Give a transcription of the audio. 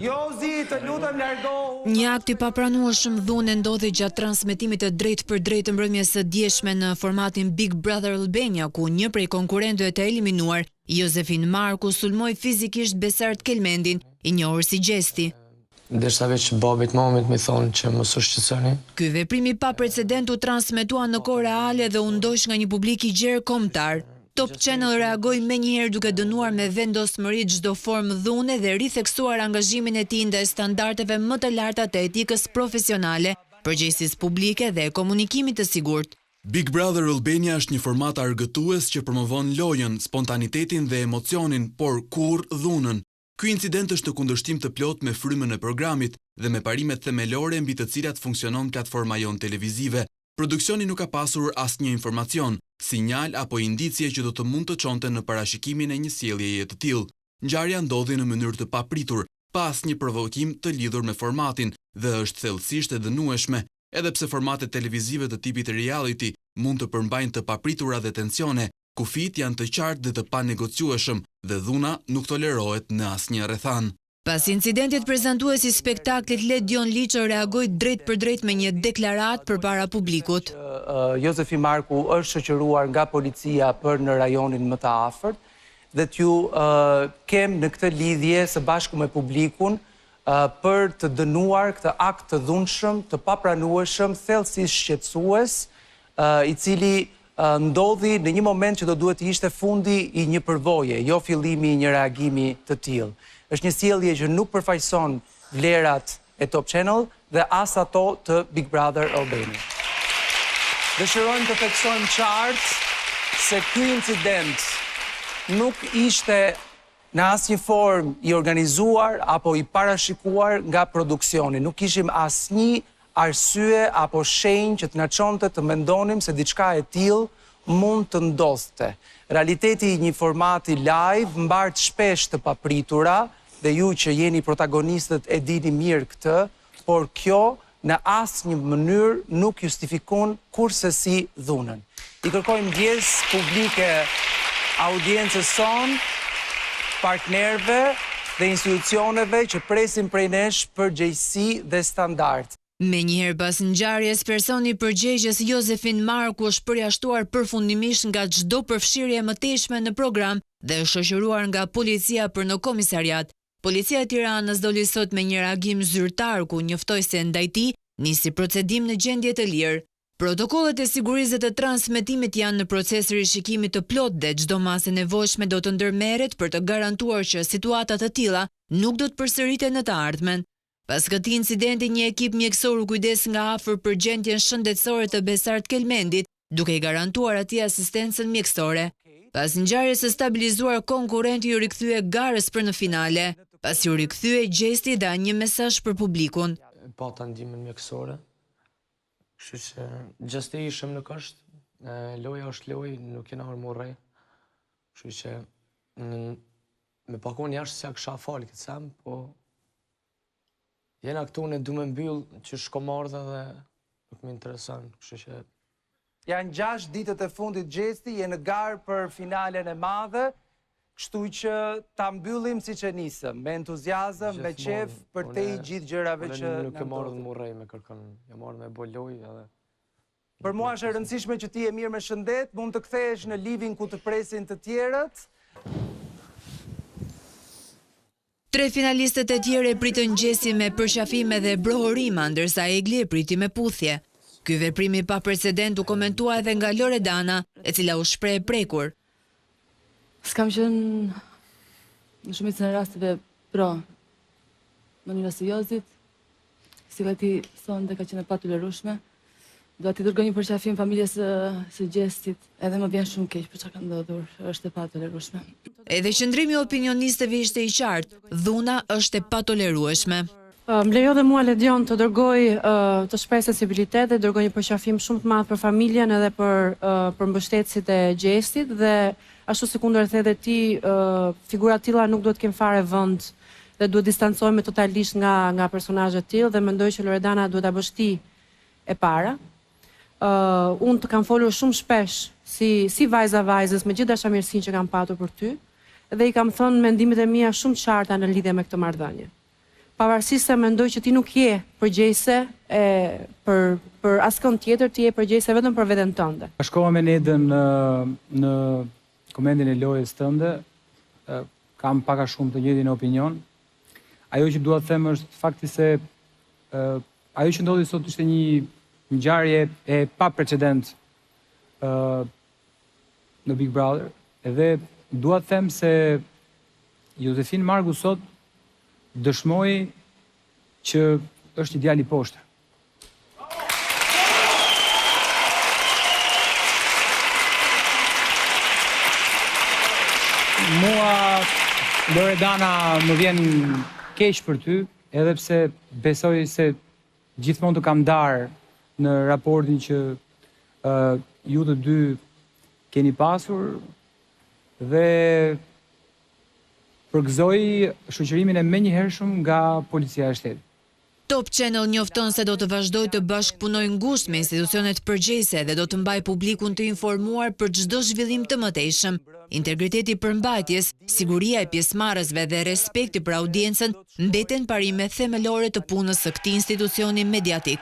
Jozi, të lutem largohu. Një akt i papranueshëm dhune ndodhi gjatë transmetimit të drejtpërdrejtë të mbrëmjes së djeshme në formatin Big Brother Albania, ku një prej konkurrentëve të eliminuar, Jozefin Marku, sulmoi fizikisht Besart Kelmendin, i njohur si Gjesti. Ndërsa veç babit mamit m'i thonë që mos u shqetësoni. Ky veprim i paprecedent u transmetua në kohë reale dhe u ndoq nga një publik i gjerë kombëtar. Top Channel reagoi menjëherë duke dënuar me vendosmëri çdo formë dhune dhe ritheksuar angazhimin e tij ndaj standardeve më të larta të etikës profesionale, përgjegjësisë publike dhe komunikimit të sigurt. Big Brother Albania është një format argëtues që promovon lojën, spontanitetin dhe emocionin, por kurrë dhunën. Ky incident është në kundërshtim të plotë me frymën e programit dhe me parimet themelore mbi të cilat funksionon platforma jonë televizive. Produksioni nuk ka pasur asnjë informacion, sinjal apo indicie që do të mund të çonte në parashikimin e një sjelljeje të tillë. Ngjarja ndodhi në mënyrë të papritur, pa asnjë provokim të lidhur me formatin dhe është thellësisht e dënueshme. Edhe pse formatet televizive të tipit reality mund të përmbajnë të papritura dhe tensione, Kufijtë janë të qartë dhe të panegociueshëm dhe dhuna nuk tolerohet në asnjë rrethanë. Pas incidentit prezantuesi i spektaklit Ledion Liço reagoi drejtpërdrejt me një deklaratë përpara publikut. Jozefin Marku është shoqëruar nga policia për në rajonin më të afërt dhe t'ju kem në këtë lidhje së bashku me publikun për të dënuar këtë akt të dhunshëm, të papranueshëm, thellësisht shqetësues, i cili ndodhi në një moment që do duhet të ishte fundi i një përvoje, jo fillimi i një reagimi të tillë. Është një sjellje që nuk përfaqëson vlerat e Top Channel dhe as ato të Big Brother Albania. Dëshirojmë të theksojmë qartë se ky incident nuk ishte në asnjë formë i organizuar apo i parashikuar nga produksioni. Nuk kishim asnjë arsye apo shenjë që të na çonte të mendonim se diçka e tillë mund të ndodhte. Realiteti i një formati live mbart shpesh të papritura dhe ju që jeni protagonistët e dini mirë këtë, por kjo në asnjë mënyrë nuk justifikon kurrsesi dhunën. I kërkojmë ndjesë publike audiencës sonë, partnerëve dhe institucioneve që presin prej nesh përgjegjësi dhe standard. Menjëherë pas ngjarjes, personi përgjegjës Jozefin Marku është përjashtuar përfundimisht nga çdo përfshirje e mëtejshme në program dhe është shoqëruar nga policia për në komisariat. Policia e Tiranës doli sot me një reagim zyrtar ku njoftoi se ndaj tij nisi procedim në gjendje të lirë. Protokollet e sigurisë dhe të transmetimit janë në proces rishikimi të plotë dhe çdo masë e nevojshme do të ndërmerret për të garantuar që situata të tilla nuk do të përsëriten në të ardhmen. Pas këtij incidenti një ekip mjekësor u kujdes nga afër për gjendjen shëndetësore të Besart Kelmendit, duke i garantuar atij asistencën mjekësore. Pas ngjarjes së stabilizuar konkurrenti iu rikthye garës për në finale. Pasi u rikthye, Gjesti dha një mesazh për publikun. Pata ndihmën mjekësore, kështu që Gjesti i ishëm nuk është, loja është lojë, nuk jena ardhë m'u rreh, kështu që me pa kon jashtë s'ja kisha falë këtë sen, po Jena këtu, unë du me mbyll qysh kom ardhë dhe nuk më intereson, kështu që... Janë 6 ditët e fundit Gjesti, je në garë për finalen e madhe, kështu që ta mbyllim siç e nisëm, me entuziazëm, me qejf, përtej gjithë gjërave që Unë nuk jam ardhë m'u rreh me kërkën, jam ardhë me bo lojë edhe... Për mua është e rëndësishme që ti je mirë me shëndet, mund të kthehesh në living ku të presin të tjerët. Tre finalistët e tjerë e pritën Gjestin me përqafime dhe brohorima, ndërsa Egli e priti me puthje. Ky veprim i paprecedent u komentua edhe nga Loredana, e cila u shpreh e prekur. S'kam qenë në shumicën e rasteve pro mënyrës së Jozit, Sjellja e tij sonte ka qenë e patolerueshme. Dua t'i dërgoj një përqafim familjes së, së Gjestit, edhe më vjen shumë keq për çka ka ndodhur, është e patolerueshme. Edhe qëndrimi i opinionistëve ishte i qartë, dhuna është e patolerueshme. Më lejo dhe mua Ledion të dërgoj të shpreh sensibilitet dhe dërgoj një përqafim shumë të madh për familjen edhe për për mbështetësit e Gjestit dhe ashtu sikundër e the edhe ti figura të tilla nuk duhet të kenë fare vend dhe duhet distancohemi totalisht nga nga personazhe të tillë dhe mendoj që Loredana duhet ta bësh ti e para. Uh, unë të kam folur shumë shpesh si si vajza vajzës me gjithë dashamirësinë që kam patur për ty dhe i kam thënë mendimet e mia shumë të qarta në lidhje me këtë marrëdhënie. Pavarësisht se mendoj që ti nuk je përgjegjëse e për për askënd tjetër, ti je përgjegjëse vetëm për veten tënde. Bashkohem me Nedën në në komentin e lojës tënde, kam pak a shumë të njëjtin opinion. Ajo që dua të them është fakti se ajo që ndodhi sot ishte një ngjarje e paprecedent në Big Brother dhe dua të them se Jozefin Marku sot dëshmoi që është një djalë i poshtër. Mua Loredana më vjen keq për ty, edhe pse besoj se gjithmonë të kam ndarë në raportin që ju të dy keni pasur dhe përgëzoj shoqërimin e menjëhershëm nga Policia e Shtetit. Top Channel njofton se do të vazhdojë të bashkëpunojë ngushtë me institucionet përgjegjëse dhe do të mbajë publikun të informuar për çdo zhvillim të mëtejshëm. Integriteti i përmbajtjes, siguria e pjesëmarrësve dhe respekti për audiencën mbeten parime themelore të punës së këtij institucioni mediatik.